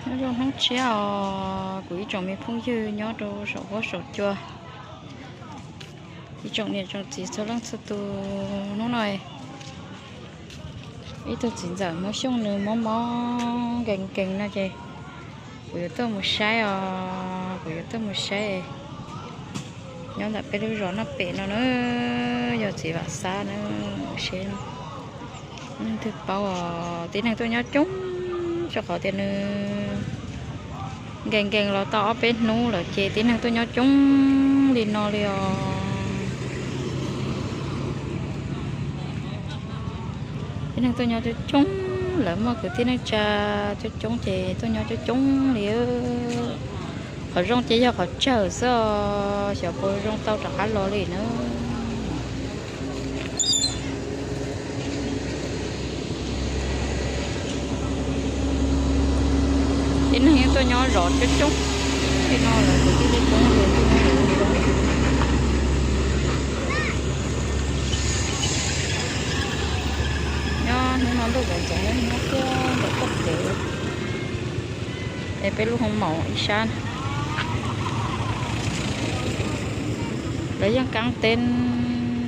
Nyob zoo hnub tshiab os kuv ib tsoom me phooj ywg nyob rau saum huab saum cua, ib tsoom niam tsoom txiv txhua leej txhua tus. Hnub no ib tug txiv ntxawm Hmoob Xyooj nws mob mob nkees nkees no ces kuv yuav tuaj mus saib os, kuv yuav tuaj mus saib. Nyob ntawm peb lub zos noj pem no na, yog txiv Vam Xab na, seb leej twg paub os. Tib neeg tuaj nyob coob, rau qhov tias nws nkees nkees los tau ob peb hnub lawm ces tib neeg tuaj nyob coob li no li os. Tib neeg tuaj nyob coob coob, lawv muaj kwv tij neej tsa coob coob ces tuaj nyob coob coob li. Qhov zoo ces yog qhov tsawg xwb os, xyov puas zoo tau rov qab los li na. Tib neeg yeej tuaj nyob zov coob coob li no lawm, kwv tij coob coob li. Nyob hnub no ntuj txoov txoov, nyob kiag ntawm toj kev es peb lub hoob maum ib sab na. Lawv yeej kaab teb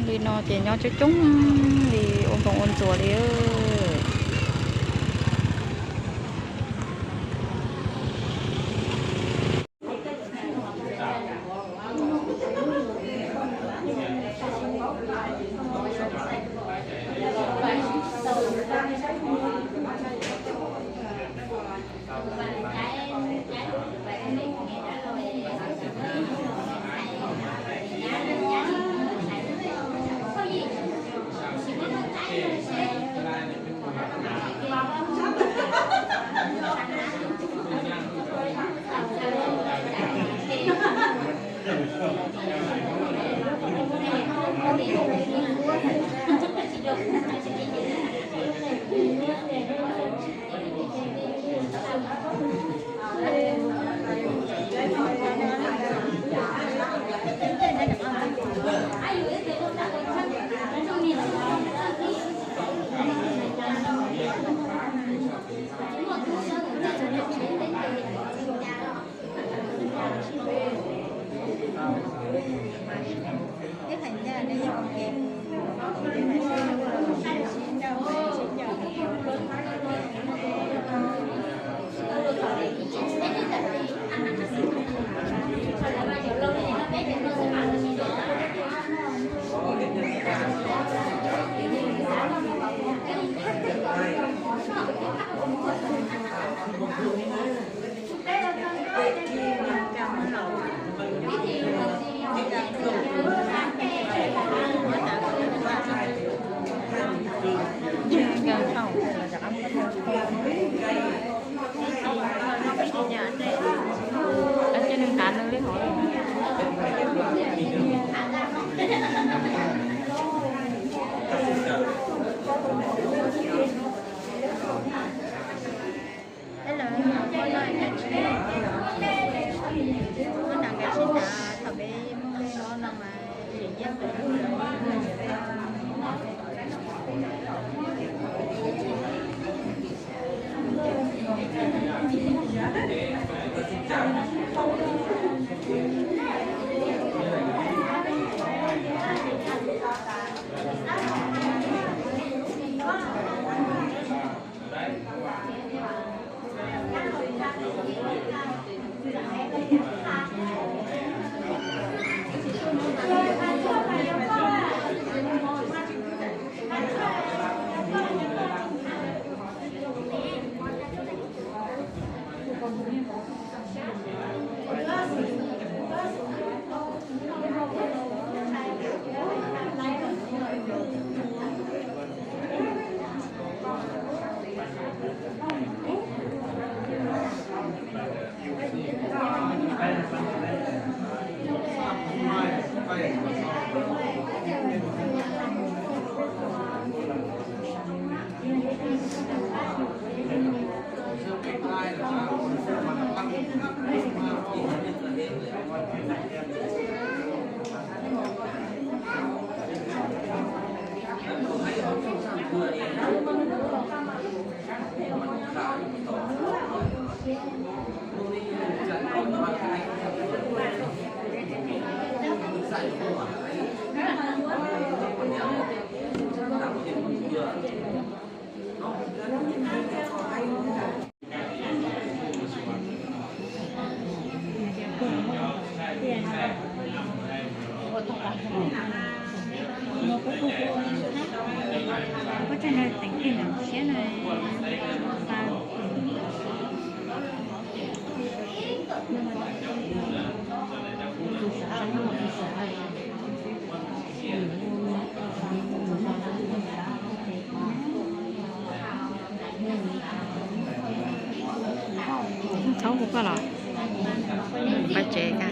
li no ces nyob coob coob li, ua nkoos ua ntxuas li. Thaub hu koj los? Pab tsev ka.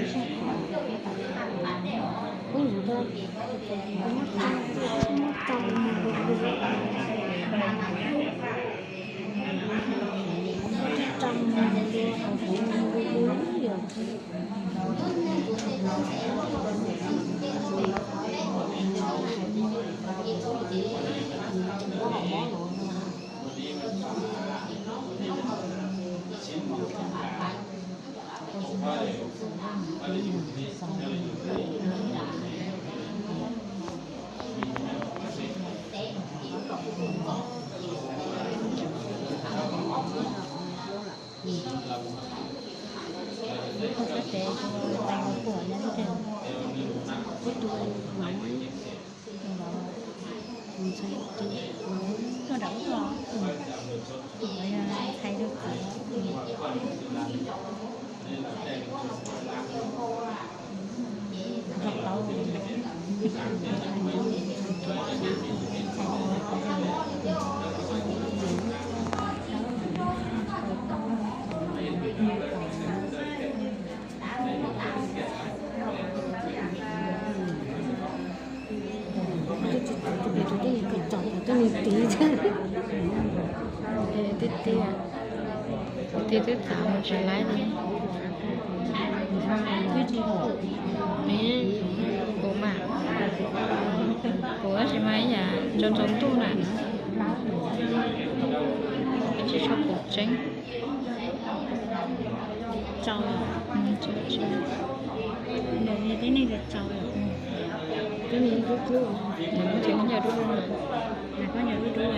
Tuaj rau txiv, nrog tau. Twb tsis tau tus pem tus dej ko tsom tau twb nws tiv thiab. Twb tiag, twb tiag twb tham mus tsis laib li. Kuv mas, kuv tab sis mas ib yam tsaus tsaus ntuj na, tsis tshua pom tseeb. Tsaus, tsis, tsis, nws tib neeg tsaus, twb nws dub dub, nws muab cov khaub ncaws dub dub na, khaub ncaws dub dub.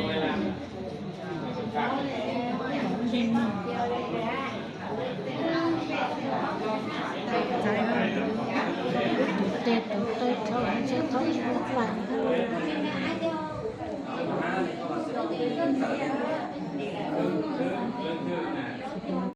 Tus tes tus taw thaub ntsej thaub vaj.